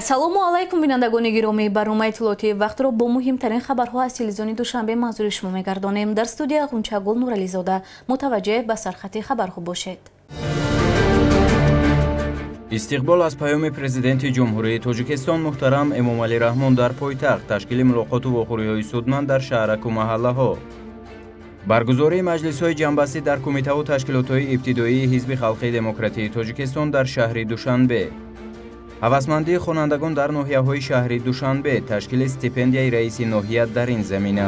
Салому алайкум, бинандагони гиромӣ. Барномаи иттилоотии вақтро бо муҳимтарин хабарҳо аз телевизиони Душанбе манзури шумо мегардонем. Дар студия Ғунчагул Нурализода. Мутаваҷҷеҳ ба сархати хабарҳо бошед. Истиқбол аз паёми президенти Ҷумҳурии Тоҷикистон муҳтарам Эмомалӣ Раҳмон дар пойтахт, ташкили мулоқоту вохӯриҳои судманд дар шаҳраку маҳаллаҳо, баргузории маҷлисҳои ҷамъбастӣ дар кумитаву ташкилотҳои ибтидоии Ҳизби Халқии Демократии Тоҷикистон дар шаҳри Душанбе, ҳавасмандии хонандагон дар ноҳияҳои шаҳри Душанбе, ташкили стипендияи раиси ноҳия дар ин замина.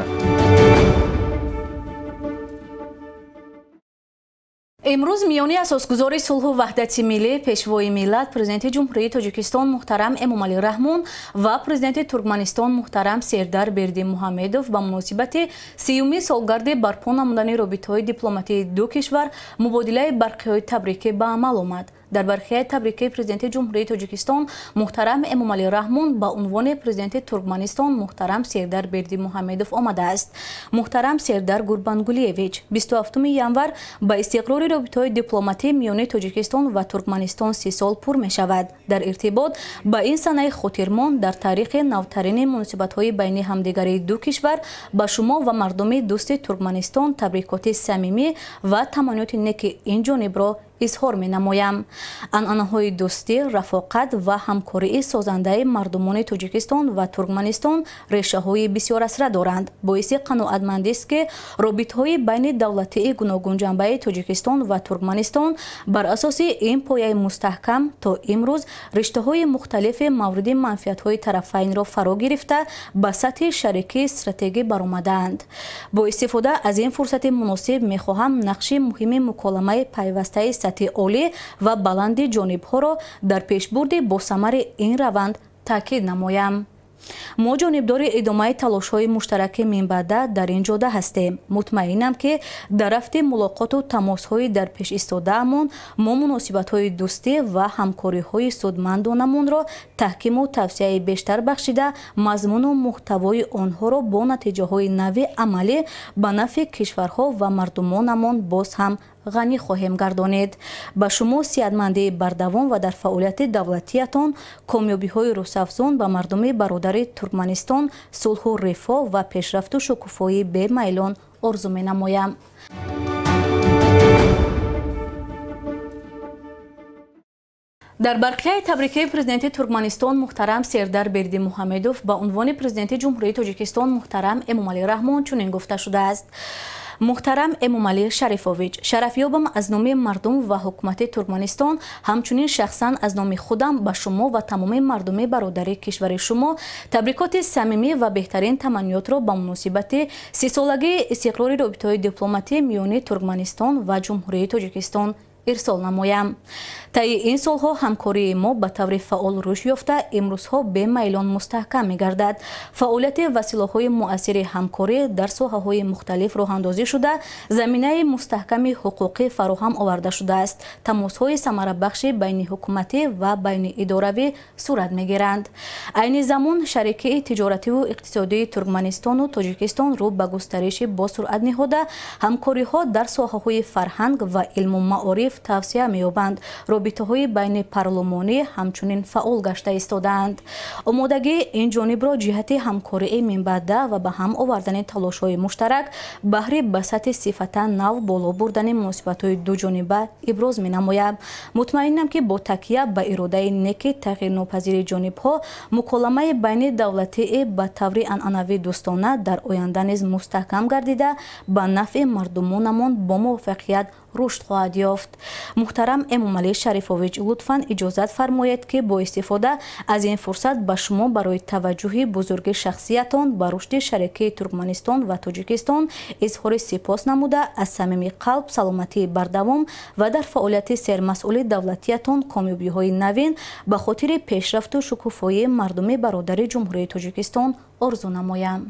Имрӯз миёни асосгузори сулҳу ваҳдати миллӣ, пешвои миллат, президенти Ҷумҳурии Тоҷикистон муҳтарам Эмомалӣ Раҳмон ва президенти Туркманистон муҳтарам Сердар Бердимуҳамедов ба муносибати 30-юми солгарди барпо намудани робитаҳои дипломатии ду кишвар мубодилаи барқиҳои табрикӣ ба амал омад. Дар барқияи табрикии президенти Ҷумҳурии Тоҷикистон муҳтарам Эмомалӣ Раҳмон ба унвони президенти Туркманистон муҳтарам Сердар Бердимуҳамедов омадааст. Муҳтарам Сердар Гурбангулиевич, 27 январ ба истиқрори робитаҳои дипломатӣ миёни Тоҷикистон ва Туркманистон 30 сол пур мешавад. Дар иртибот ба ин санаи хотирмон дар таърихи навтарини муносибатҳои байни ҳамдигарии ду кишвар ба шумо ва мардуми дӯсти Туркманистон табрикоти самимӣ ва таманниёти неки ин ҷонибро изҳор менамоям. Анъанаҳои дӯстӣ, рафоқат ва ҳамкории созандаи мардумони Тоҷикистон ва Туркманистон решаҳои бисёрасра доранд. Боиси қаноатмандист, ки робитаҳои байни давлатии гуногунҷанбаи Тоҷикистон ва Туркманистон бар асоси ин пояи мустаҳкам то имрӯз риштаҳои мухталифи мавриди манфиатҳои тарафайнро фаро гирифта, ба сатҳи шарикии стратегӣ баромадаанд. Бо истифода аз ин фурсати муносиб мехоҳам нақши муҳими муколамаи пайвастаи сатҳи олӣ ва баланди ҷонибҳоро дар пешбурди босамари ин раванд таъкид намоям. Мо ҷонибдори идомаи талошҳои муштараки минбаъда дар ин ҷода ҳастем. Мутмаинам, ки дар рафти мулоқоту тамосҳои дар пеш истодаамон мо муносибатҳои дӯстӣ ва ҳамкориҳои судмандонамонро таҳкиму тавсияи бештар бахшида, мазмуну муҳтавои онҳоро бо натиҷаҳои нави амалӣ ба нафъи кишварҳо ва мардумонамон боз ҳам ғанӣ хоҳем гардонид. Ба шумо сиҳатмандии бардавом ва дар фаъолияти давлатиятон комёбиҳои рӯзафзун, ба мардуми бародари Туркманистон сулҳу рифоҳ ва пешрафту шукуфоии бемайлон орзу менамоям. Дар барқияи табрикии президенти Туркманистон муҳтарам Сердар Бердимуҳамедов ба унвони президенти Ҷумҳурии Тоҷикистон муҳтарам Эмомалӣ Раҳмон чунин гуфта шудааст. Муҳтарам Эмомалӣ Шарифович, шарафёбам аз номи мардум ва ҳукумати Туркманистон, ҳамчунин шахсан аз номи худам ба шумо ва тамоми мардуми бародари кишвари шумо табрикоти самимӣ ва беҳтарин таманниётро ба муносибати 30-солагии истиқрори робитаҳои дипломатӣ миёни Туркманистон ва Ҷумҳурии Тоҷикистон ирсол намоям. Таи ин солҳо ҳамкории мо ба таври фаъол рушд ёфта, имрӯзҳо бемайлон мустаҳкам мегардад. Фаъолияти василаҳои муассири ҳамкорӣ дар соҳаҳои мухталиф роҳандозӣ шуда, заминаи мустаҳками ҳуқуқӣ фароҳам оварда шудааст. Тамосҳои самарабахши байниҳукуматӣ ва байниидоравӣ сурат мегиранд. Айни замон шарикии тиҷоративу иқтисодии Туркманистону Тоҷикистон рӯ ба густариши босуръат ниҳода, ҳамкориҳо дар соҳаҳои фарҳанг ва илму маориф тавсия меёбанд. Робитаҳои байни парлумонӣ ҳамчунин фаъол гашта истодаанд. Омодагии ин ҷонибро ҷиҳати ҳамкории минбаъда ва ба ҳам овардани талошҳои муштарак баҳри ба сатҳи сифатан нав боло бурдани муносибатҳои дуҷониба иброз менамояд. Мутмаинам, ки бо такя ба иродаи неки тағйирнопазири ҷонибҳо муколамаи байни давлатии ба таври анъанавӣ дӯстона дар оянда низ мустаҳкам гардида, ба нафъи мардумонамон бо муваффақият рушд хоҳад ёфт. Муҳтарам Эмомалӣ Шарифович, лутфан иҷозат фармоед, ки бо истифода аз ин фурсат ба шумо барои таваҷҷӯҳи бузурги шахсиятон ба рушди шарикии Туркманистон ва Тоҷикистон изҳори сипос намуда, аз самими қалб саломатии бардавом ва дар фаъолияти сермасъули давлатиятон комёбиҳои навин ба хотири пешрафту шукуфоии мардуми бародари Ҷумҳурии Тоҷикистон орзу намоям.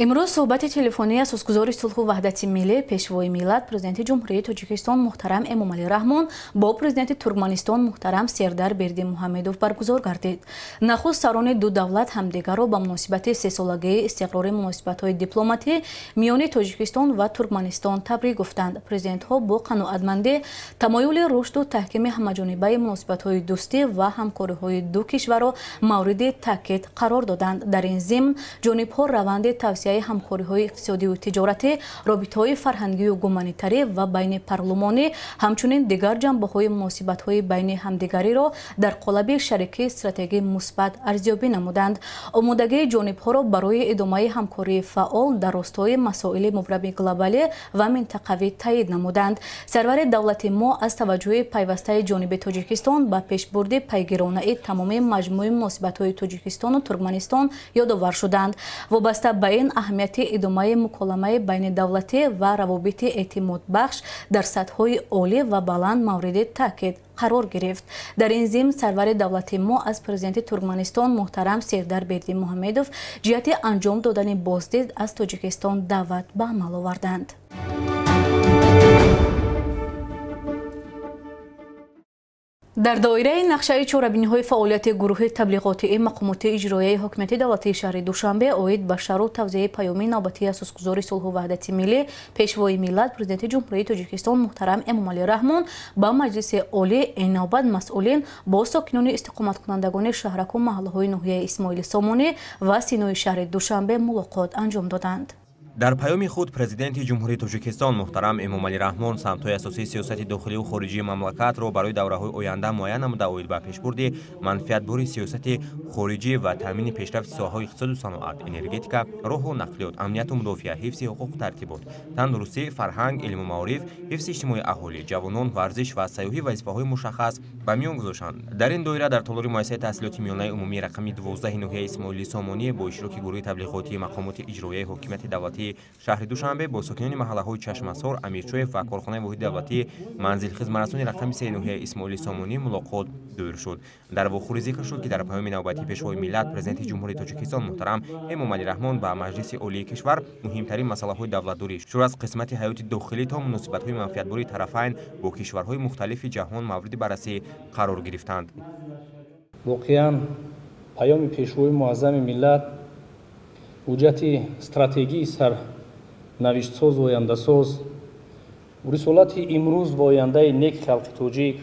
Имрӯз суҳбати телефонии асосгузори сулҳу ваҳдати миллӣ, Пешвои миллат, Президенти Ҷумҳурии Тоҷикистон муҳтарам Эмомалӣ Раҳмон бо Президенти Туркманистон муҳтарам Сердар Бердимуҳамедов баргузор гардид. Нахуст сарони ду давлат ҳамдигарро ба муносибати сесолагии истиқрори муносибатҳои дипломатӣ миёни Тоҷикистон ва Туркманистон табрик гуфтанд. Президентҳо бо қаноатмандӣ тамоюли рушду таҳкими ҳамаҷонибаи муносибатҳои дӯстӣ ва ҳамкориҳои ду кишварро мавриди таъкид қарор доданд. Дар ин зимн ҷонибҳо раванди тавсеаи ҳамкориҳои иқтисодию тиҷоратӣ, робитаҳои фарҳангию гуманитарӣ ва байни парлумонӣ, ҳамчунин дигар ҷанбаҳои муносибатҳои байни ҳамдигариро дар қолаби шарикии стратегии мусбат арзёбӣ намуданд. Омодагии ҷонибҳоро барои идомаи ҳамкории фаъол дар ростои масоили мубрами глобалӣ ва минтақавӣ таъйид намуданд. Сарвари давлати мо аз таваҷҷӯҳи пайвастаи ҷониби Тоҷикистон ба пешбурди пайгиронаи тамоми маҷмӯи муносибатҳои Тоҷикистону Туркманистон ёдовар шуданд. Вобаста ба ин аҳамияти идомаи муколамаи байнидавлатӣ ва равобити эътимодбахш дар сатҳҳои олӣ ва баланд мавриди таъкид қарор гирифт. Дар ин зимн сарвари давлати мо аз президенти Туркманистон муҳтарам Сердар Бердимуҳамедов ҷиҳати анҷом додани боздид аз Тоҷикистон даъват ба амал оварданд. Дар доираи нақшаи чорабиниҳои фаъолияти гурӯҳи таблиғотии мақомоти иҷроияи ҳокимияти давлатии шаҳри Душанбе оид ба шарҳу тавзеҳи паёми навбатии асосгузори сулҳу ваҳдати миллӣ, Пешвои миллат, Президенти Ҷумҳурии Тоҷикистон муҳтарам Эмомалӣ Раҳмон ба Маҷлиси Олӣ, ин навбат масъулин бо сокинони истиқоматкунандагони шаҳраку маҳаллаҳои ноҳияи Исмоили Сомонӣ ва Синои шаҳри Душанбе мулоқот анҷом доданд. Дар паёми худ Президенти Ҷумҳурии Тоҷикистон муҳтарам Эмомалӣ Раҳмон самтҳои асосии сиёсати дохиливу хориҷии мамлакатро барои давраҳои оянда муайян намуда, оид ба пешбурди манфиатбори сиёсати хориҷӣ ва таъмини пешрафти соҳаҳои иқтисоду саноат, энергетика, роҳу нақлиёт, амнияту мудофиа, ҳифзи ҳуқуқу тартибот, тандурустӣ, фарҳанг, илму маориф, ҳифзи иҷтимоии аҳолӣ, ҷавонон, варзиш ва сайёҳӣ вазифаҳои мушаххас ба миён гузоштанд. Дар ин доира дар толори муассисаи таҳсилоти миёнаи умумии рақами 12 ноҳияи Исмоили Сомонӣ бо иштироки гурӯҳи таблиғотии мақомоти иҷроияи ҳокимияти давлатии шаҳри Душанбе бо сокинони маҳаллаҳои Чашмасор, Амирчоев ва корхонаи воҳиди давлатии манзилхизматрасони рақами 3 ноҳияи Исмоили Сомонӣ мулоқот доир шуд. Дар вохӯрӣ зикр шуд, ки дар паёми навбатии Пешвои миллат, Президенти Ҷумҳурии Тоҷикистон муҳтарам Эмомалӣ Раҳмон ба Маҷлиси Олии кишвар муҳимтарин масъалаҳои давлатдорӣ, шурӯъ аз қисмати ҳаёти дохилӣ то муносибатҳои манфиатбори тарафайн бо кишварҳои мухталифи ҷаҳон мавриди баррасӣ қарор гирифтанд. Воқеан паёми Пешвои муаззами миллат ҳуҷҷати стратегии сарнавиштсозу ояндасоз, рисолати имрӯз ва ояндаи неки халқи тоҷик,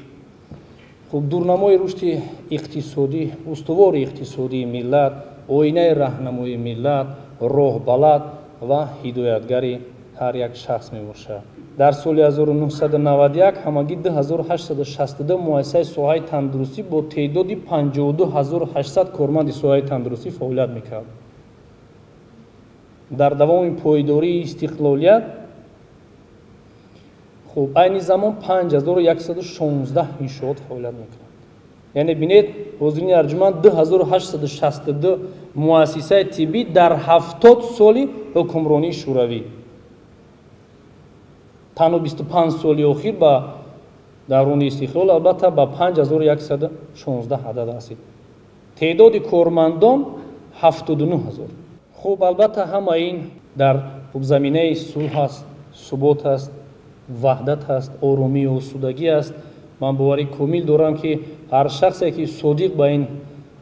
хуб дурнамои рушди иқтисодӣ, устувори иқтисодии миллат, оинаи раҳнамои миллат, роҳбалад ва ҳидоятгари ҳар як шахс мебошад. Дар соли 1991 ҳамагӣ 2862 муассисаи соҳаи тандурустӣ бо теъдоди 52800 корманди соҳаи тандурустӣ фаъолият мекард. Дар давоми пойдории истиқлолият хуб айни замон 5116 иншоот фаъолият мекунад. Яъне бинед, ҳозирини арҷуманд 2862 муассисаи тиббӣ дар 70 соли ҳукмронии Шӯравӣ. Танҳо 25 соли охир ба даврони истиқлол албатта ба 5116 адад расид. Теъдоди кормандон 79000. Хуб, албатта ҳама ин дар заминаи сулҳ аст, субот аст, ваҳдат аст, оромию осудагӣ аст. Ман боварӣ комил дорам, ки ҳар шахсе ки содиқ ба ин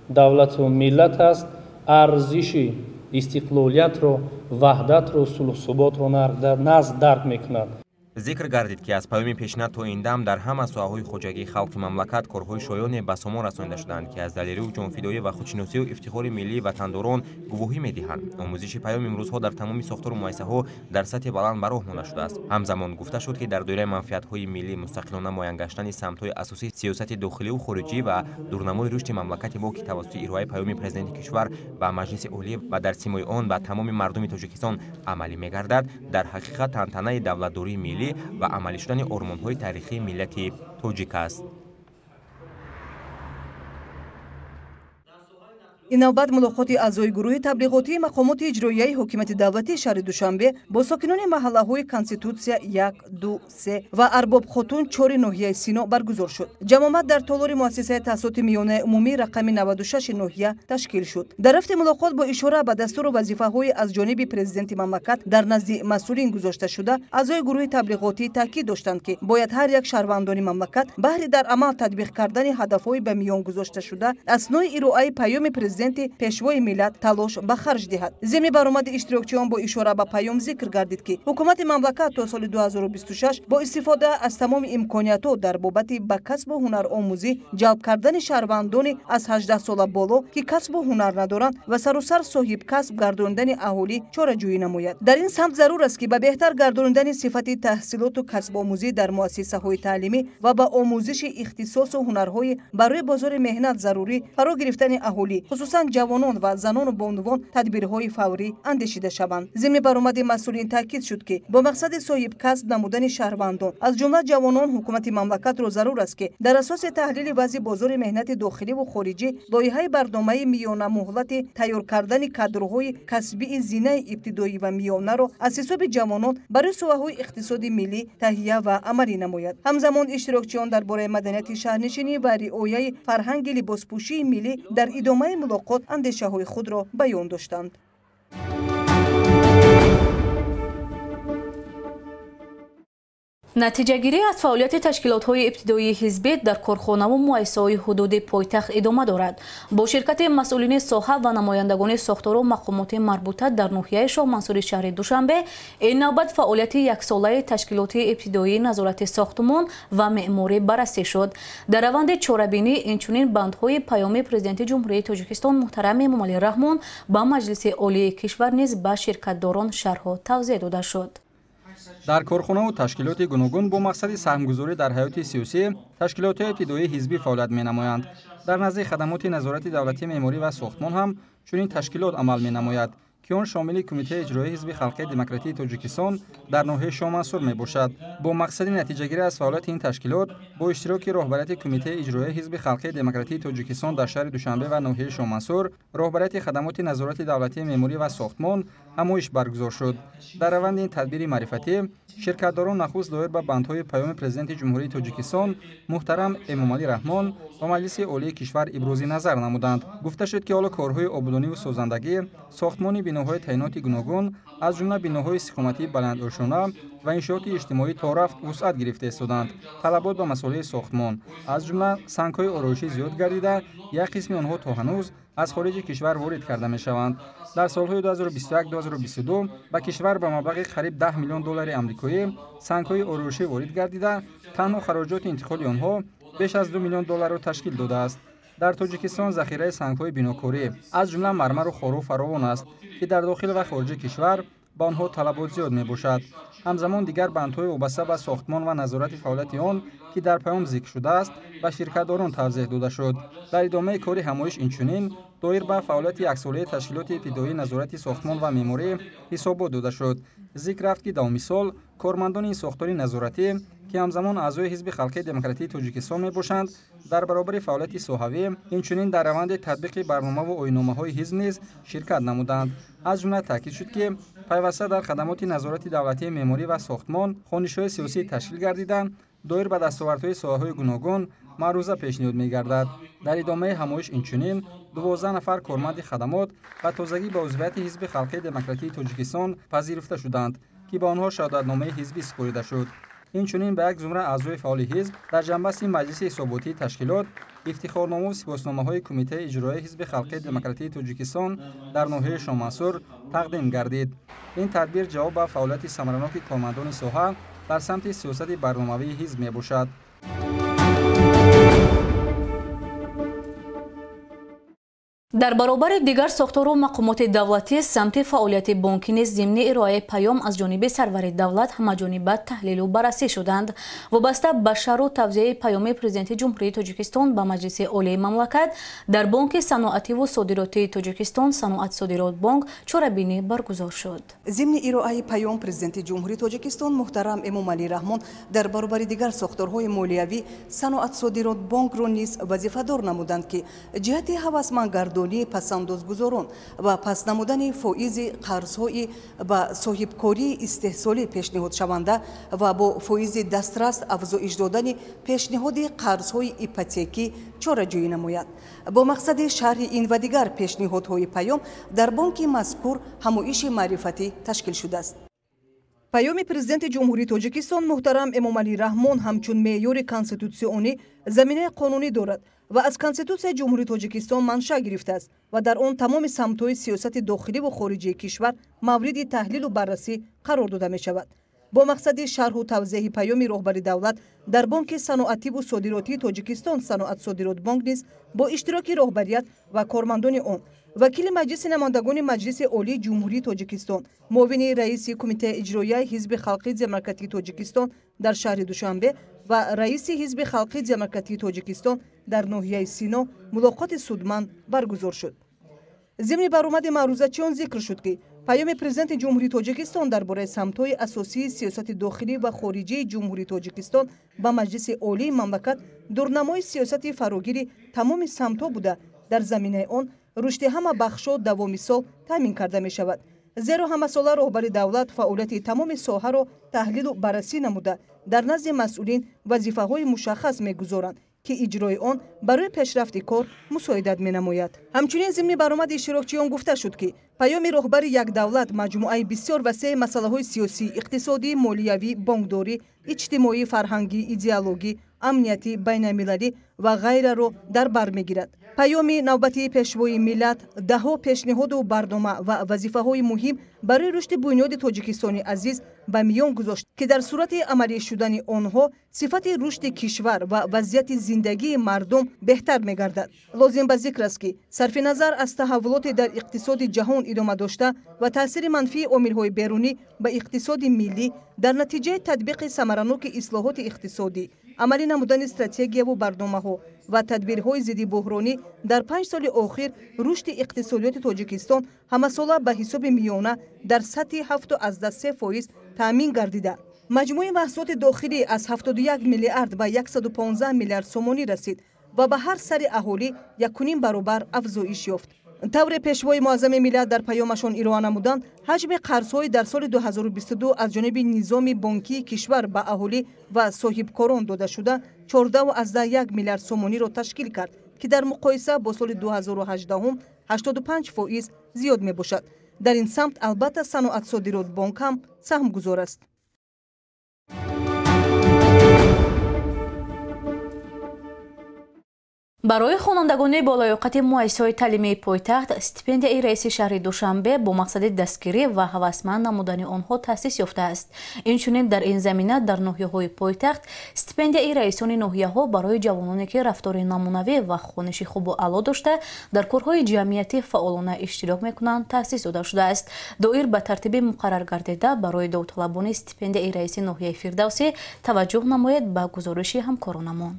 давлату миллат аст, арзиши истиқлолиятро, ваҳдатро, сулҳу суботро назд дарк мекунад. Зикр гардид, ки аз паёми пешина то ин дам дар ҳама соҳаҳои хоҷагии халқи мамлакат корҳои шоёне ба сомон расонида шуданд, ки аз далерию ҷонфидоӣ ва худшиносию ифтихори миллии ватандорон гувоҳӣ медиҳанд. Омӯзиши паём имрӯзҳо дар тамоми сохтору муассисаҳо дар сатҳи баланд ба роҳ монда шудааст. Ҳамзамон гуфта шуд, ки дар доираи манфиатҳои миллӣ мустақилона муайян гаштани самтҳои асосии сиёсати дохиливу хориҷӣ ва дурнамои рушди мамлакати мо, ки тавассути ироаи паёми президенти кишвар ба Маҷлиси Олӣ ва дар симои он ба тамоми мардуми Тоҷикистон амалӣ мегардад, дар ҳақиқат тантанаи давлатдории миллӣ ва амалӣ шудани ормонҳои таърихии миллати тоҷик аст. Ин навбат мулоқоти аъзои гурӯҳи таблиғотии мақомоти иҷроияи ҳокимияти давлатии шаҳри Душанбе бо сокинони маҳаллаҳои Конститутсия 1, 2, 3 ва Арбобхотун 4 ноҳияи Сино баргузор шуд. Ҷамъомад дар толори муассисаи таҳсилоти миёнаи умумӣ рақами 96 ноҳия ташкил шуд. Дар рафти мулоқот бо ишора ба дастуру вазифаҳои аз ҷониби президенти мамлакат дар назди масъулин гузошташуда, аъзои гурӯҳи таблиғотӣ таъкид доштанд, ки бояд ҳар як шаҳрвандони мамлакат баҳри дар амал татбиқ кардани ҳадафҳои ба миён гузошташуда аснои ироаи паёми президенти Пешвои миллат талош ба харҷ диҳад. Зимни баромади иштирокчиён бо ишора ба паём зикр гардид, ки ҳукумати мамлакат то соли 2026 бо истифода аз тамоми имкониятҳо дар бобати ба касбу ҳунаромӯзӣ ҷалб кардани шаҳрвандони аз 18 сола боло, ки касбу ҳунар надоранд, ва сарусар соҳибкасб гардонидани аҳолӣ чораҷӯӣ намояд. Дар ин самт зарур аст, ки ба беҳтар гардонидани сифати таҳсилоту касбомӯзӣ дар муассисаҳои таълимӣ ва ба омӯзиши ихтисосу ҳунарҳои барои бозори меҳнат зарурӣ фаро гирифтани аҳолӣ, хусусан ҷавонон ва занону бонувон, тадбирҳои фаврӣ андешида шаванд. Зимни баромади масъулин таъкид шуд, ки бо мақсади соҳибкасб намудани шаҳрвандон, аз ҷумла ҷавонон, ҳукумати мамлакатро зарур аст, ки дар асоси таҳлили вазъи бозори меҳнати дохиливу хориҷӣ лоиҳаи барномаи миёнамуҳлати тайёр кардани кадрҳои касбии зинаи ибтидоӣ ва миёнаро аз ҳисоби ҷавонон барои соҳаҳои иқтисоди миллӣ таҳия ва амалӣ намояд. Ҳамзамон иштирокчиён дар бораи маданияти шаҳрнишинӣ ва риояи фарҳанги либоспӯшии миллӣ дар идомаи мулоқот андешаҳои худро баён доштанд. Натиҷагирӣ аз фаъолияти ташкилотҳои ибтидоии ҳизбӣ дар корхонаву муассисаҳои ҳудуди пойтахт идома дорад. Бо ширкати масъулини соҳа ва намояндагони сохтору мақомоти марбута дар ноҳияи Шоҳмансури шаҳри Душанбе ин навбат фаъолияти яксолаи ташкилоти ибтидоии назорати сохтмон ва меъморӣ баррасӣ шуд. Дар раванди чорабинӣ инчунин бандҳои паёми Президенти Ҷумҳурии Тоҷикистон муҳтарам Эмомалӣ Раҳмон ба Маҷлиси Олии кишвар низ ба ширкатдорон шарҳу тавзеҳ дода шуд. Дар корхонаву ташкилоти гуногун бо мақсади саҳмгузорӣ дар ҳаёти сиёсӣ ташкилотҳои ибтидоии ҳизбӣ фаъолият менамоянд. Дар назди хадамоти назорати давлатии меъморӣ ва сохтмон ҳам чунин ташкилот амал менамояд, ки он шомили Кумитаи иҷроии Ҳизби Халқии Демократии Тоҷикистон дар ноҳияи Шоҳмансур мебошад. Бо мақсади натиҷагирӣ аз фаъолияти ин ташкилот бо иштироки роҳбарияти Кумитаи иҷроии Ҳизби Халқии Демократии Тоҷикистон дар шаҳри Душанбе ва ноҳияи Шоҳмансур роҳбарияти хадамоти назорати давлатии меъморӣ ва сохтмон ҳамоиш баргузор шуд. Дар раванди ин тадбири маърифатӣ ширкатдорон нахуст доир ба бандҳои паёми Президенти Ҷумҳурии Тоҷикистон муҳтарам Эмомалӣ Раҳмон ва Маҷлиси Олии кишвар ибрози назар намуданд. Гуфта шуд, ки ҳоло корҳои ободониву созандагӣ, сохтмони биноҳои таъиноти гуногун, аз ҷумла биноҳои истиқоматии баландошёна ва иншооти иҷтимоӣ то рафт вусъат гирифта истоданд. Талабот ба масолеҳи сохтмон, аз ҷумла сангҳои ороишӣ зиёд гардида, як қисми онҳо то ҳанӯз аз хориҷи кишвар ворид карда мешаванд. Дар солҳои 2021-2022 ба кишвар ба маблағи қариб 10 миллион доллари амрикоӣ сангҳои ороишӣ ворид гардида, танҳо хароҷоти интиқоли онҳо беш аз 2 миллион долларро ташкил додааст. Дар Тоҷикистон захираи сангҳои бинокорӣ, аз ҷумла мармару хору фаровон аст, ки дар дохил ва хориҷи кишвар ба онҳо талабот зиёд мебошад. Ҳамзамон дигар бандҳои вобаста ба сохтмон ва назорати фаъолияти он, ки дар паём зикр шудааст, ба ширкатдорон тавзеҳ дода шуд. Дар идомаи кори ҳамоиш инчунин доир ба фаъолияти яксолаи ташкилоти ибтидоии назорати сохтмон ва меъморӣ ҳисобот дода шуд. Зикр рафт, ки давоми сол кормандони ин сохтори назоратӣ, ки ҳамзамон аъзои Ҳизби Халқии Демократии Тоҷикистон мебошанд, дар баробари фаъолияти соҳавӣ инчунин дар раванди татбиқи барномаву оинномаҳои ҳизб низ ширкат намуданд. Аз ҷумла таъкид шуд, ки пайваста дар хадамоти назорати давлатии меъморӣ ва сохтмон хонишҳои сиёсӣ ташкил гардида, доир ба дастовардҳои соҳаҳои гуногун маъруза пешниҳод мегардад. Дар идомаи ҳамоиш инчунин 12 нафар корманди хадамот ба тозагӣ ба узвияти Ҳизби Халқии Демократии Тоҷикистон пазируфта шуданд, ки ба онҳо шаҳодатномаи ҳизбӣ супорида шуд. Инчунин ба як зумра аъзои фаъоли ҳизб дар ҷанбасти Маҷлиси ҳисоботии ташкилот ифтихорномаву сипосномаҳои Кумитаи иҷроияи Ҳизби Халқии Демократии Тоҷикистон дар ноҳияи Шоҳмансур тақдим гардид. Ин тадбир ҷавоб ба фаъолияти самараноки кормандони соҳа дар самти сиёсати барномавии ҳизб мебошад. Дар баробари дигар сохтору мақомоти давлатӣ самти фаъолияти бонкӣ низ зимни ироаи паём аз ҷониби сарвари давлат ҳамаҷониба таҳлилу баррасӣ шуданд. Вобаста ба шарҳу тавзеҳи паёми Президенти Ҷумҳурии Тоҷикистон ба Маҷлиси Олии мамлакат дар Бонки саноативу содиротии Тоҷикистон Саноатсодиротбонк чорабинӣ баргузор шуд. Зимни ироаи паём Президенти Ҷумҳурии Тоҷикистон муҳтарам Эмомалӣ Раҳмон дар баробари дигар сохторҳои молиявӣ Саноатсодиротбонкро низ вазифадор намуданд, ки ҷиҳати ҳавасмандгардонии молии пасандозгузорон ва паст намудани фоизи қарзҳои ба соҳибкории истеҳсолӣ пешниҳодшаванда ва бо фоизи дастрас афзоиш додани пешниҳоди қарзҳои ипотекӣ чораҷӯӣ намояд. Бо мақсади шарҳи ин ва дигар пешниҳодҳои паём дар бонки мазкур ҳамоиши маърифатӣ ташкил шудааст. Паёми Президенти Ҷумҳурии Тоҷикистон муҳтарам Эмомалӣ Раҳмон ҳамчун меъёри конститутсионӣ заминаи қонунӣ дорад ва аз Конститутсияи Ҷумҳурии Тоҷикистон маншаъ гирифтааст ва дар он тамоми самтҳои сиёсати дохиливу хориҷии кишвар мавриди таҳлилу баррасӣ қарор дода мешавад. Бо мақсади шарҳу тавзеҳи паёми роҳбари давлат дар Бонки саноативу содиротии Тоҷикистон Саноатсодиротбонк низ бо иштироки роҳбарият ва кормандони он, вакили Маҷлиси намояндагони Маҷлиси Олии Ҷумҳурии Тоҷикистон, муовини раиси Кумитаи иҷроияи Ҳизби Халқии Демократии Тоҷикистон дар шаҳри Душанбе ва раиси Ҳизби Халқии Демократии Тоҷикистон дар ноҳияи Сино мулоқоти судманд баргузор шуд. Зимни баромади маърузачиён зикр шуд, ки паёми Президенти Ҷумҳурии Тоҷикистон дар бораи самтҳои асосии сиёсати дохилӣ ва хориҷии Ҷумҳурии Тоҷикистон ба Маҷлиси Олии мамлакат дурнамои сиёсати фарогири тамоми самтҳо буда, дар заминаи он рушди ҳама бахшҳо давоми сол таъмин карда мешавад. Зеро ҳамасола роҳбари давлат фаъолияти тамоми соҳаро таҳлилу баррасӣ намуда, дар назди масъулин вазифаҳои мушаххас мегузоранд, ки иҷрои он барои пешрафти кор мусоидат менамояд. Ҳамчунин зимни баромади иштирокчиён гуфта шуд, ки паёми роҳбари як давлат маҷмӯаи бисёр васеи масъалаҳои сиёсӣ, иқтисодӣ, молиявӣ, бонкдорӣ, иҷтимоӣ, фарҳангӣ, идеологӣ, амниятӣ, байналмилалӣ ва ғайраро дар бар мегирад. Паёми навбатии Пешвои миллат даҳҳо пешниҳоду барнома ва вазифаҳои муҳим барои рушди бунёди Тоҷикистони азиз ба миён гузошт, ки дар сурати амалӣ шудани онҳо сифати рушди кишвар ва вазъияти зиндагии мардум беҳтар мегардад. Лозим ба зикр аст, ки сарфи назар аз таҳаввулоте дар иқтисоди ҷаҳон идома дошта ва таъсири манфии омилҳои берунӣ ба иқтисоди миллӣ, дар натиҷаи татбиқи самараноки ислоҳоти иқтисодӣ, амалӣ намудани стратегияву барномаҳо ва тадбирҳои зиддибӯҳронӣ дар 5 соли охир рушди иқтисодиёти Тоҷикистон ҳамасола ба ҳисоби миёна дар сатҳи 7,3% таъмин гардида. Маҷмӯи маҳсулоти дохилӣ аз 71 миллиард ба 115 миллиард сомонӣ расид ва ба ҳар сари аҳолӣ 1,5 баробар афзоиш ёфт. Тавре Пешвои муаззами миллат дар паёмашон ироа намуданд, ҳаҷми қарзҳои дар соли 2022 аз ҷониби низоми бонкии кишвар ба аҳолӣ ва соҳибкорон додашуда 14,1 миллиард сомониро ташкил кард, ки дар муқоиса бо соли 2018 85% зиёд мебошад. Дар ин самт албатта Саноатсодиротбонк ҳам саҳмгузор аст. Барои хонандагони болаёқати муассисаҳои таълимии пойтахт стипендияи раиси шаҳри Душанбе бо мақсади дастгирӣ ва ҳавасманд намудани онҳо таъсис ёфтааст. Инчунин дар ин замина дар ноҳияҳои пойтахт стипендияи раисони ноҳияҳо барои ҷавононе, ки рафтори намунавӣ ва хониши хубу аъло дошта, дар корҳои ҷамъиятӣ фаъолона иштирок мекунанд, таъсис дода шудааст. Доир ба тартиби муқаррар гардида барои довталабони стипендияи раиси ноҳияи Фирдавсӣ таваҷҷӯҳ намоед ба гузориши ҳамкоронамон.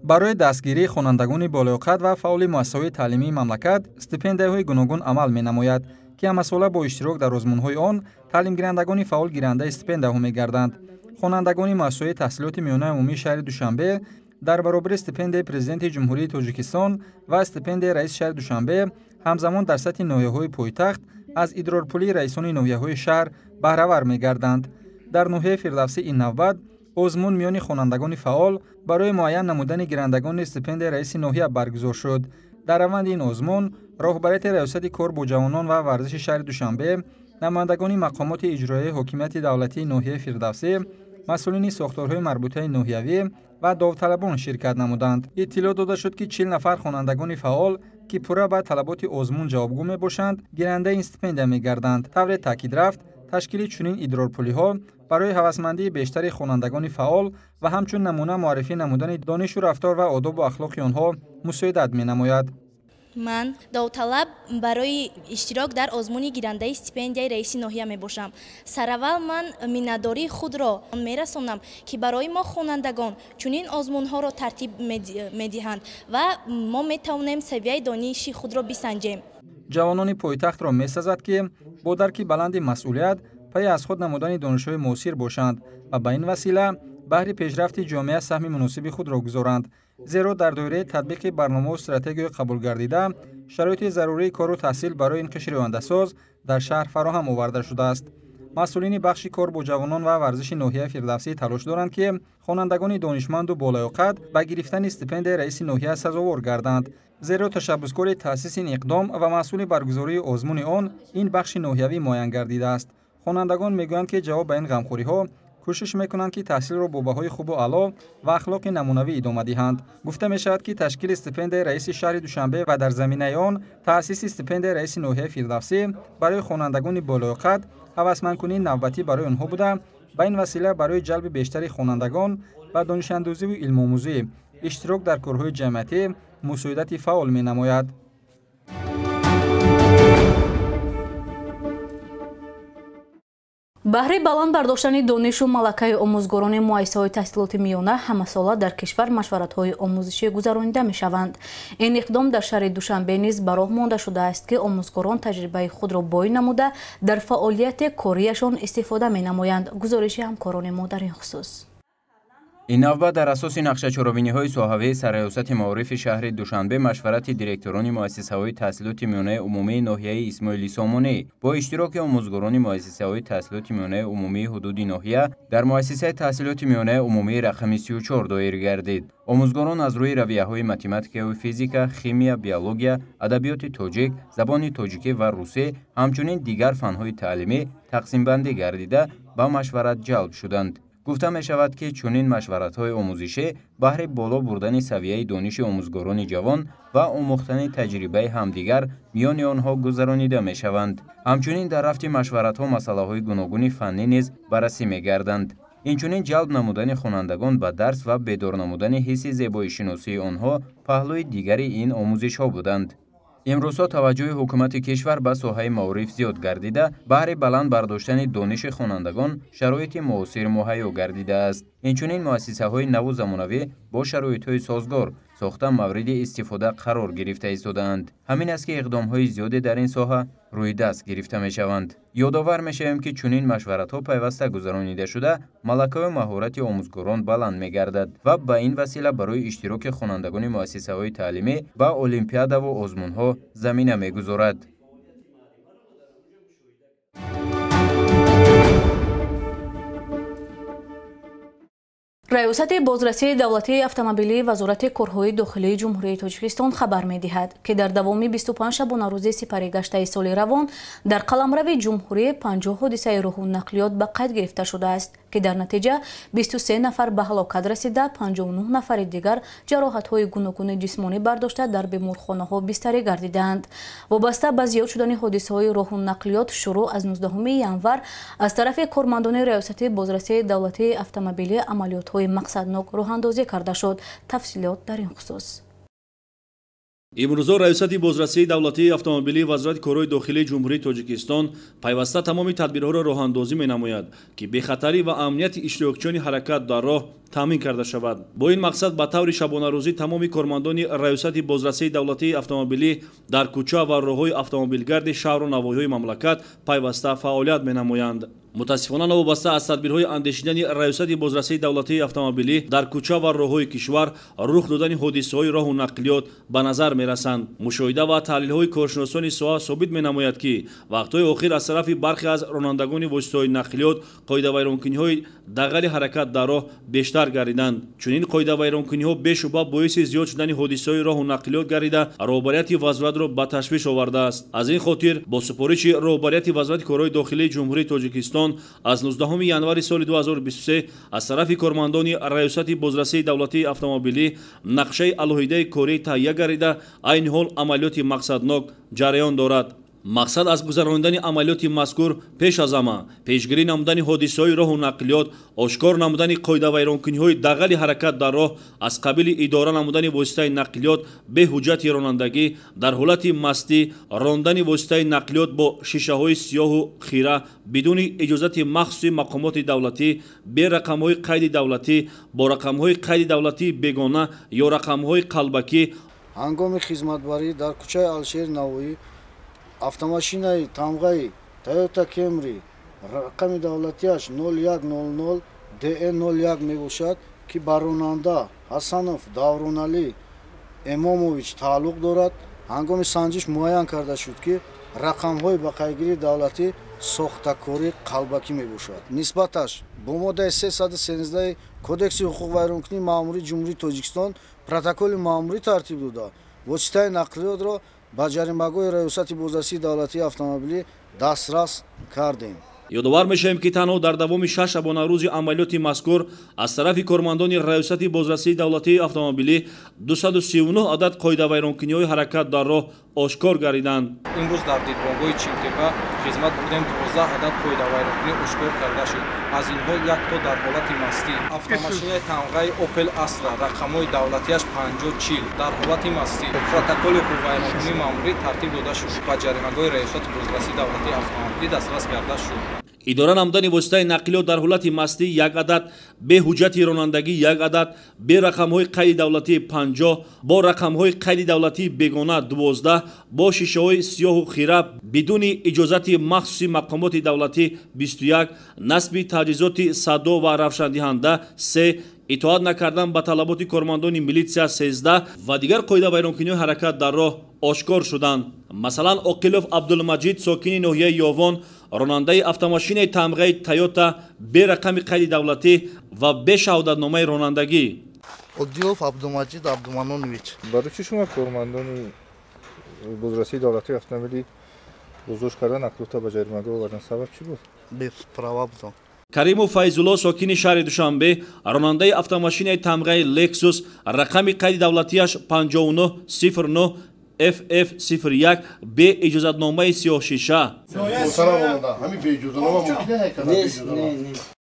Барои дастгирии хонандагони болаёқат ва фаъоли муассисаҳои таълимии мамлакат стипендияҳои гуногун амал менамояд, ки ҳамасола бо иштирок дар озмунҳои он таълимгирандагони фаъол гирандаи стипендияҳо мегарданд. Хонандагони муассисаҳои таҳсилоти миёнаи умумии шаҳри Душанбе дар баробари стипендияи Президенти Ҷумҳурии Тоҷикистон ва стипендияи раиси шаҳри Душанбе ҳамзамон дар сатҳи ноҳияҳои пойтахт аз идрорпулии раисони ноҳияҳои шаҳр баҳравар мегарданд. Дар ноҳияи Фирдавсӣ ин навбат озмун миёни хонандагони фаъол барои муайян намудани гирандагони стипендияи раиси ноҳия баргузор шуд. Дар раванди ин озмун роҳбарияти Раёсати кор бо ҷавонон ва варзиши шаҳри Душанбе, намояндагони мақомоти иҷроияи ҳокимияти давлатии ноҳияи Фирдавсӣ, масъулини сохторҳои марбутаи ноҳиявӣ ва довталабон ширкат намуданд. Иттилоъ дода шуд, ки 40 нафар хонандагони фаъол, ки пурра ба талаботи озмун ҷавобгӯ мебошанд, гирандаи ин стипендия мегарданд. Тавре таъкид рафт, ташкили чунин идрорпулиҳо барои ҳавасмандии бештари хонандагони фаъол ва ҳамчун намуна муаррифӣ намудани донишу рафтор ва одобу ахлоқи онҳо мусоидат менамояд. Ман довталаб барои иштирок дар озмуни гирандаи стипендияи раиси ноҳия мебошам. Сараввал ман миннатдории худро мерасонам, ки барои мо хонандагон чунин озмунҳоро тартиб медиҳанд ва мо метавонем савияи дониши худро бисанҷем. Ҷавонони пойтахтро месазад, ки бо дарки баланди масъулият пайи аз худ намудани донишҳои муосир бошанд ва ба ин васила баҳри пешрафти ҷомеа саҳми муносиби худро гузоранд. Зеро дар доираи татбиқи барномаву стратегияи қабулгардида шароити зарурии кору таҳсил барои ин қишри ояндасоз дар шаҳр фароҳам оварда шудааст. Масъулини бахши кор бо ҷавонон ва варзиши ноҳияи Фирдавсӣ талош доранд, ки хонандагони донишманду болаёқат ба гирифтани стипендияи раиси ноҳия сазовор гарданд. Зеро ташаббускори таъсиси ин иқдом ва масъули баргузории озмуни он ин бахши ноҳиявӣ муайян гардидааст. Хонандагон мегӯянд, ки ҷавоб ба ин ғамхориҳо кӯшиш мекунанд, ки таҳсилро бо баҳои хубу аъло ва ахлоқи намунавӣ идома диҳанд. Гуфта мешавад, ки ташкили стипендияи раиси шаҳри Душанбе ва дар заминаи он таъсиси стипендияи раиси ноҳияи Фирдавсӣ барои хонандагони болоёқат ҳавасмандкунии навбатӣ барои онҳо буда, ба ин васила барои ҷалби бештари хонандагон ба донишандӯзиву илмомӯзӣ, иштирок дар корҳои ҷамъиятӣ мусоидати фаъол менамояд. Баҳри баланд бардоштани донишу малакаи омӯзгорони муассисаҳои таҳсилоти миёна ҳамасола дар кишвар машваратҳои омӯзишӣ гузаронида мешаванд. Ин иқдом дар шаҳри Душанбе низ ба роҳ монда шудааст, ки омӯзгорон таҷрибаи худро бой намуда дар фаъолияти кориашон истифода менамоянд. Гузориши ҳамкорони мо дар ин хусус. Ин навбат дар асоси нақшачоробиниҳои соҳавии сарраёсати маорифи шаҳри Душанбе машварати директорони муассисаҳои таҳсилоти миёнаи умумии ноҳияи Исмоили Сомонӣ бо иштироки омӯзгорони муассисаҳои таҳсилоти миёнаи умумии ҳудуди ноҳия дар муассисаи таҳсилоти миёнаи умумии рақами 34 доир гардид. Омӯзгорон аз рӯи равияҳои математикаву физика, химия, биология, адабиёти тоҷик, забони тоҷикӣ ва русӣ, ҳамчунин дигар фанҳои таълимӣ тақсимбандӣ гардида ба машварат ҷалб шуданд. Гуфта мешавад, ки чунин машваратҳои омӯзишӣ баҳри боло бурдани савияи дониши омӯзгорони ҷавон ва омӯхтани таҷрибаи ҳамдигар миёни онҳо гузаронида мешаванд. Ҳамчунин дар рафти машваратҳо масъалаҳои гуногуни фаннӣ низ баррасӣ мегарданд. Инчунин ҷалб намудани хонандагон ба дарс ва бедор намудани ҳисси зебоишиносии онҳо паҳлӯи дигари ин омӯзишҳо буданд. Имрӯзҳо таваҷҷӯҳи ҳукумати кишвар ба соҳаи маориф зиёд гардида, баҳри баланд бардоштани дониши хонандагон шароити муосир муҳайё гардидааст. Инчунин муассисаҳои наву замонавӣ бо шароитҳои созгор сохта мавриди истифода қарор гирифта истодаанд. Ҳамин аст, ки иқдомҳои зиёде дар ин соҳа рӯи даст гирифта мешаванд. Ёдовар мешавем, ки чунин машваратҳо пайваста гузаронида шуда, малакаю маҳорати омӯзгорон баланд мегардад ва ба ин васила барои иштироки хонандагони муассисаҳои таълимӣ ба олимпиадаву озмунҳо замина мегузорад. Раёсати бозрасии давлатии автомобилии Вазорати корҳои дохилии Ҷумҳурии Тоҷикистон хабар медиҳад, ки дар давоми 25 шабонарӯзи сипаригаштаи соли равон дар қаламрави ҷумҳурӣ 50 ҳодисаи роҳу нақлиёт ба қайд гирифта шудааст, ки дар натиҷа 23 нафар ба ҳалокат расида, 59 нафари дигар ҷароҳатҳои гуногуни ҷисмонӣ бардошта дар беморхонаҳо бистарӣ гардидаанд. Вобаста ба зиёд шудани ҳодисаҳои роҳу нақлиёт шурӯъ аз 19 январ аз тарафи кормандони Раёсати бозрасии давлатии автомобилӣ амалиётҳои мақсаднок роҳандозӣ карда шуд. Тафсилот дар ин хусус. Имрӯзо Раёсати бозрасии давлатии автомобилии Вазорати корҳои дохилии Ҷумҳурии Тоҷикистон пайваста тамоми тадбирҳоро роҳандозӣ менамояд, ки бехатарӣ ва амнияти иштирокчиёни ҳаракат дар роҳ таъмин карда шавад. Бо ин мақсад ба таври шабонарӯзӣ тамоми кормандони Раёсати бозрасии давлатии автомобилӣ дар кӯча ва роҳҳои автомобилгарди шаҳру навоҳиҳои мамлакат пайваста фаъолият менамоянд. Мутаассифона, новобаста аз тадбирҳои андешидани Раёсати бозрасии давлатии автомобилӣ дар кӯча ва роҳҳои кишвар рух додани ҳодисаҳои роҳу нақлиёт ба назар мерасанд. Мушоҳида ва таҳлилҳои коршиносони соҳа собит менамояд, ки вақтҳои охир аз тарафи бархе аз ронандагони воситаҳои нақлиёт қоидавайронкуниҳои дағали ҳаракат дар роҳ бештар гардиданд. Чунин қоидавайронкуниҳо бешубҳа боиси зиёд шудани ҳодисаҳои роҳу нақлиёт гардида, роҳбарияти вазоратро ба ташвиш овардааст. Аз ин хотир бо супориши роҳбарияти Вазорати корҳои дохилии Ҷумҳурии Тоҷикистон аз 19 январи соли 2023 аз тарафи кормандони Раёсати бозрасии давлатии автомобилӣ нақшаи алоҳидаи корӣ таҳия гардида, айни ҳол амалиёти мақсаднок ҷараён дорад. Мақсад аз гузаронидани амалиёти мазкур пеш аз ҳама пешгирӣ намудани ҳодисаҳои роҳу нақлиёт, ошкор намудани қоидавайронкуниҳои дағали ҳаракат дар роҳ аз қабили идора намудани воситаи нақлиёт бе ҳуҷҷати ронандагӣ, дар ҳолати мастӣ, рондани воситаи нақлиёт бо шишаҳои сиёҳу хира бидуни иҷозати махсуси мақомоти давлатӣ, бе рақамҳои қайди давлатӣ, бо рақамҳои қайди давлатии бегона ё рақамҳои қалбакӣ. Ҳангоми хизматбарӣ дар кӯчаи Алишери Навоӣ автомашинаи тамғаи Toyota Camry рақами давлатиаш 0100 ДН01 мебошад, ки ба ронанда Ҳасанов Давроналӣ Эмомович тааллуқ дорад. Ҳангоми санҷиш муайян карда шуд, ки рақамҳои ба қайдгирии давлатӣ сохтакорӣ қалбакӣ мебошад. Нисбаташ бо моддаи 313 Кодекси ҳуқуқвайронкунии маъмурии Ҷумҳурии Тоҷикистон протоколи маъмурӣ тартиб дода, воситаи нақлиётро ба ҷаримагоҳи Раёсати бозрасии давлатии автомобилӣ дастрас кардем. Ёдовар мешавем, ки танҳо дар давоми 6 шабонарӯзи амалиёти мазкур аз тарафи кормандони Раёсати бозрасии давлатии автомобилӣ 239 адад қоидавайронкуниҳои ҳаракат дар роҳ ошкор гардиданд. Имрӯз дар дидбонгоҳи Чилтепа хизмат бурдем, 12 адад қоидавайронкунӣ ошкор карда шуд. Аз инҳо якто дар ҳолати мастӣ. Автомошинаи тамғаи Opel Astra рақамҳои давлатиаш 5040 дар ҳолати мастӣ. Протоколи ҳуқуқвайронкунии маъмурӣ тартиб дода шуд, ба ҷаримагоҳи Раёсати бозрасии давлатии автомобилӣ дастрас карда шуд. Идора намудани воситаи нақлиёт дар ҳолати мастӣ як адад, бе ҳуҷҷати ронандагӣ як адад, бе рақамҳои қайди давлатии 50, бо рақамҳои қайди давлатии бегона 12, бо шишаҳои сиёҳу хира бидуни иҷозати махсуси мақомоти давлатӣ 21, насби таҷҳизоти садо ва равшандиҳанда 3, итоат накардан ба талаботи кормандони милитсия 13 ва дигар қоидавайронкуниҳои ҳаракат дар роҳ ошкор шуданд. Масалан, Оқилов Абдулмаҷид, сокини ноҳияи Ёвон, ронандаи автомошинаи тамғаи Тойота бе рақами қайди давлатӣ ва бе шаҳодатномаи ронандагӣ. Одилов Абдумаҷид Абдуманонович. Барои чӣ шумо кормандони бозрасии давлатии автомобилӣ боздошт кардан, нақлиётро ба ҷаримагоҳ овардан, сабаб чӣ буд? Беправа будам. Каримов Файзулло, сокини шаҳри Душанбе, ронандаи автомошинаи тамғаи Lexus рақами қайди давлатиаш 5909 FF01 бе иҷозатномаи сиёҳшиша.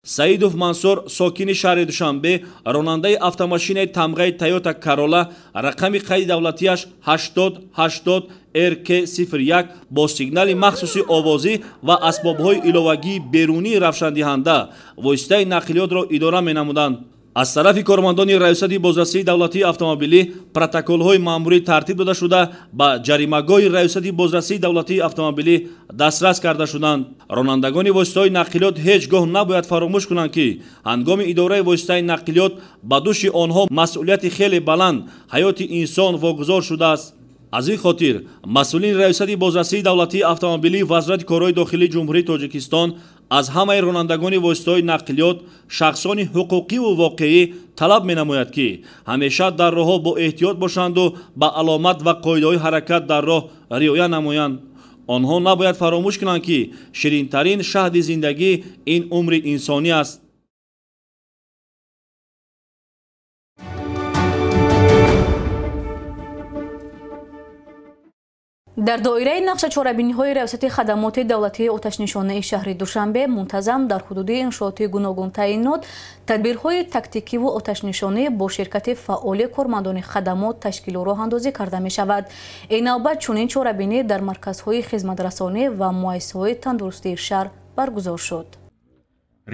Саидов Мансур, сокини шаҳри Душанбе, ронандаи автомошинаи тамғаи Toyota Corolla рақами қайди давлатиаш 8080 RK01 бо сигнали махсуси овозӣ ва асбобҳои иловагии берунии равшандиҳанда воситаи нақлиётро идора менамуданд. Аз тарафи кормандони Раёсати бозрасии давлатии автомобилӣ протоколҳои маъмурӣ тартиб дода шуда, ба ҷаримагоҳи Раёсати бозрасии давлатии автомобилӣ дастрас карда шуданд. Ронандагони воситаҳои нақлиёт ҳеҷ гоҳ набояд фаромӯш кунанд, ки ҳангоми идораи воситаи нақлиёт ба дӯши онҳо масъулияти хеле баланд, ҳаёти инсон вогузор шудааст. Аз ин хотир масъулини Раёсати бозрасии давлатии автомобилии Вазорати корҳои дохилии Ҷумҳурии Тоҷикистон аз ҳамаи ронандагони воситаҳои нақлиёт, шахсони ҳуқуқиву воқеӣ талаб менамояд, ки ҳамеша дар роҳҳо бо эҳтиёт бошанду ба аломат ва қоидаҳои ҳаракат дар роҳ риоя намоянд. Онҳо набояд фаромӯш кунанд, ки ширинтарин шаҳди зиндагӣ ин умри инсонӣ аст. Дар доираи нақша чорабиниҳои Раёсати хадамоти давлатии оташнишонаи шаҳри Душанбе мунтазам дар ҳудуди иншооти гуногун таъинот тадбирҳои тактикиву оташнишонӣ бо ширкати фаъоли кормандони хадамот ташкилу роҳандозӣ карда мешавад. Ин навбат чунин чорабинӣ дар марказҳои хизматрасонӣ ва муассисаҳои тандурустии шаҳр баргузор шуд.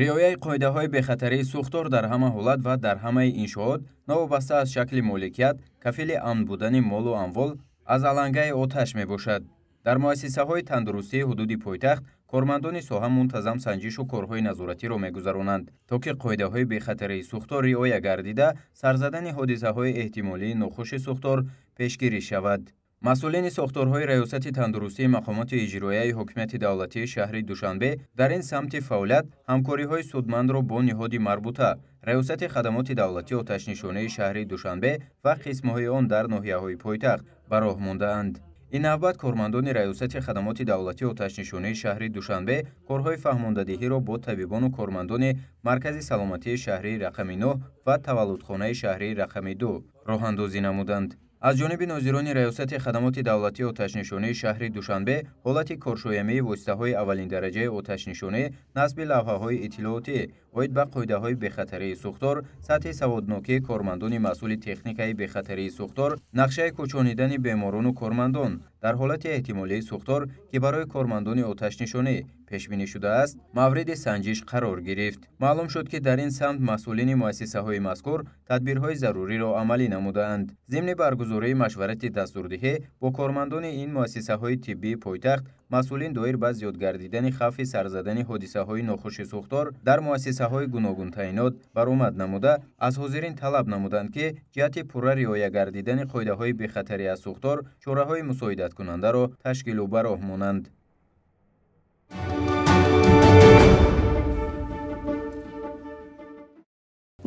Риояи қоидаҳои бехатарии сӯхтор дар ҳама ҳолат ва дар ҳамаи иншоот, новобаста аз шакли моликият, кафили амн будани молу амвол аз алангаи оташ мебошад. Дар муассисаҳои тандурустии ҳудуди пойтахт кормандони соҳа мунтазам санҷишу корҳои назоратиро мегузаронанд, то ки қоидаҳои бехатарии сӯхтор риоя гардида, сарзадани ҳодисаҳои эҳтимолии нохуши сӯхтор пешгирӣ шавад. Масъулини сохторҳои Раёсати тандурустии мақомоти иҷроияи ҳокимияти давлатии шаҳри Душанбе дар ин самти фаъолият ҳамкориҳои судмандро бо ниҳоди марбута, Раёсати хадамоти давлатии оташнишонии шаҳри Душанбе ва қисмҳои он дар ноҳияҳои пойтахт ба роҳ мондаанд. Ин навбат кормандони Раёсати хадамоти давлатии оташнишонии шаҳри Душанбе корҳои фаҳмондадиҳиро бо табибону кормандони Маркази саломатии шаҳрии рақами 9 ва таваллудхонаи шаҳрии рақами 2 роҳандозӣ намуданд. Аз ҷониби нозирони Раёсати хадамоти давлатии оташнишонии шаҳри Душанбе ҳолати коршоямии воситаҳои аввалиндараҷаи оташнишонӣ, насби лавҳаҳои иттилоотӣ оид ба қоидаҳои бехатарии сӯхтор, сатҳи саводнокии кормандони масъули техникаи бехатарии сӯхтор, нақшаи кӯчонидани беморону кормандон дар ҳолати эҳтимолии сӯхтор, ки барои кормандони оташнишонӣ пешбинӣ шудааст, мавриди санҷиш қарор гирифт. Маълум шуд, ки дар ин самт масъулини муассисаҳои мазкур тадбирҳои заруриро амалӣ намудаанд. Зимни баргузории машварати дастурдиҳӣ бо кормандони ин муассисаҳои тиббии пойтахт Масъулин доир ба зиёд гардидани хавфи сарзадани ҳодисаҳои нохуши сӯхтор дар муассисаҳои гуногунтаъинот баромад намуда, аз ҳозирин талаб намуданд, ки ҷиҳати пурра риоя гардидани қоидаҳои бехатарӣ аз сӯхтор чораҳои мусоидаткунандаро ташкилу ба роҳ монанд.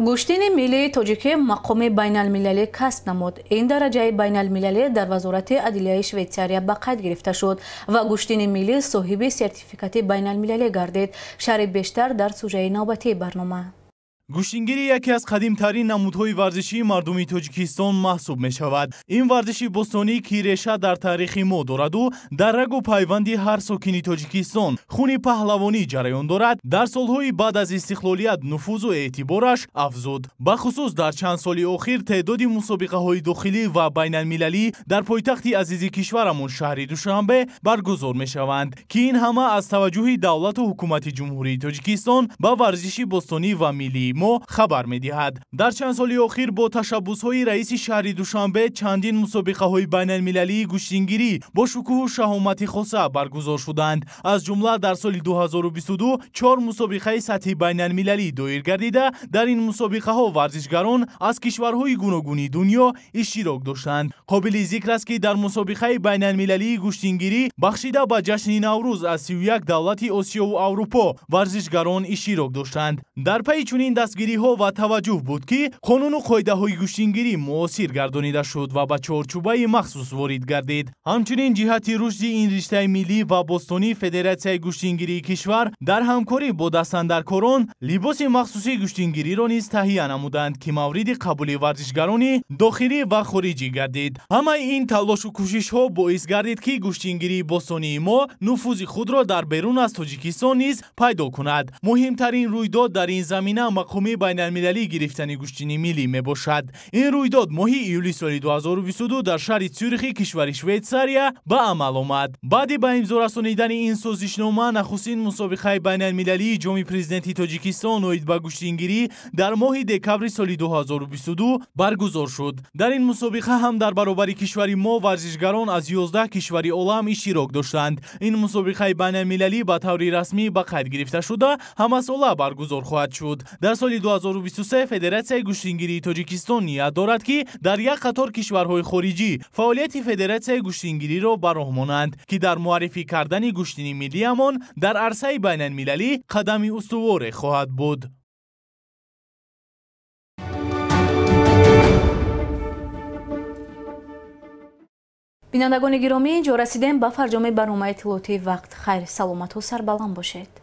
Гӯштини миллии тоҷикӣ мақоми байналмилалӣ касб намуд. Ин дараҷаи байналмилалӣ дар Вазорати адлияи Швейтсария ба қайд гирифта шуд ва гӯштини миллӣ соҳиби сертификати байналмилалӣ гардид. Шарҳи бештар дар сужаи навбатии барнома. Гӯштингирӣ яке аз қадимтарин намудҳои варзишии мардуми Тоҷикистон маҳсуб мешавад. Ин варзиши бостонӣ, ки реша дар таърихи мо дораду дар рагу пайванди ҳар сокини Тоҷикистон хуни паҳлавонӣ ҷараён дорад, дар солҳои баъд аз истиқлолият нуфузу эътибораш афзуд. Бахусус дар чанд соли охир теъдоди мусобиқаҳои дохилӣ ва байналмилалӣ дар пойтахти азизи кишварамон шаҳри Душанбе баргузор мешаванд, ки ин ҳама аз таваҷҷӯҳи давлату ҳукумати Ҷумҳурии Тоҷикистон ба варзиши бостонӣ ва миллии мо хабар медиҳад. Дар чанд соли охир бо ташаббусҳои раиси шаҳри Душанбе чандин мусобиқаҳои байналмилалии гӯштингирӣ бо шукӯҳу шаҳомати хоса баргузор шуданд. Аз ҷумла дар соли 2022 чор мусобиқаи сатҳи байналмилалӣ доир гардида, дар ин мусобиқаҳо варзишгарон аз кишварҳои гуногуни дунё иштирок доштанд. Қобили зикр аст, ки дар мусобиқаи байналмилалии гӯштингирӣ бахшида ба ҷашни Наврӯз аз 31 давлати Осиёву Аврупо варзишгарон иштирок доштанд. Дар пайи чунин дастгириҳо ва таваҷҷӯҳ буд, ки қонуну қоидаҳои гӯштингирӣ муосир гардонида шуд ва ба чорчӯбаи махсус ворид гардид. Ҳамчунин ҷиҳати рушди ин риштаи миллӣ ва бостонӣ Федератсияи гӯштингирии кишвар дар ҳамкорӣ бо дастандаркорон либоси махсуси гӯштингириро низ таҳия намуданд, ки мавриди қабули варзишгарони дохилӣ ва хориҷӣ гардид. Ҳамаи ин талошу кӯшишҳо боис гардид, ки гӯштингирии бостонии мо нуфузи худро дар берун аз Тоҷикистон низ пайдо кунад. Муҳимтарин рӯйдод дар ин замина мақоми байналмилалӣ гирифтани гӯштини миллӣ мебошад. Ин рӯйдод моҳи июли соли 2022 дар шаҳри Цюрихи кишвари Швейтсария ба амал омад. Баъди ба имзо расонидани ин созишнома нахустин мусобиқаи байналмилалии ҷоми президенти Тоҷикистон оид ба гӯштингирӣ дар моҳи декабри соли 2022 баргузор шуд. Дар ин мусобиқа ҳам дар баробари кишвари мо варзишгарон аз 11 кишвари олам иштирок доштанд. Ин мусобиқаи байналмилалӣ ба таври расмӣ ба қайд гирифта шуда, ҳамасола баргузор хоҳад шуд. Дар соли 2023 Федератсияи гӯштингирии Тоҷикистон ният дорад, ки дар як қатор кишварҳои хориҷӣ фаъолияти Федератсияи гӯштингириро ба роҳ монанд, ки дар муаррифӣ кардани гӯштини миллиамон дар арсаи байналмилалӣ қадами устуворе хоҳад буд. Бинандагони гиромӣ, инҷо расидем ба фарҷоми барномаи иттилоотии вақт. Хайр, саломату сарбаланд бошед.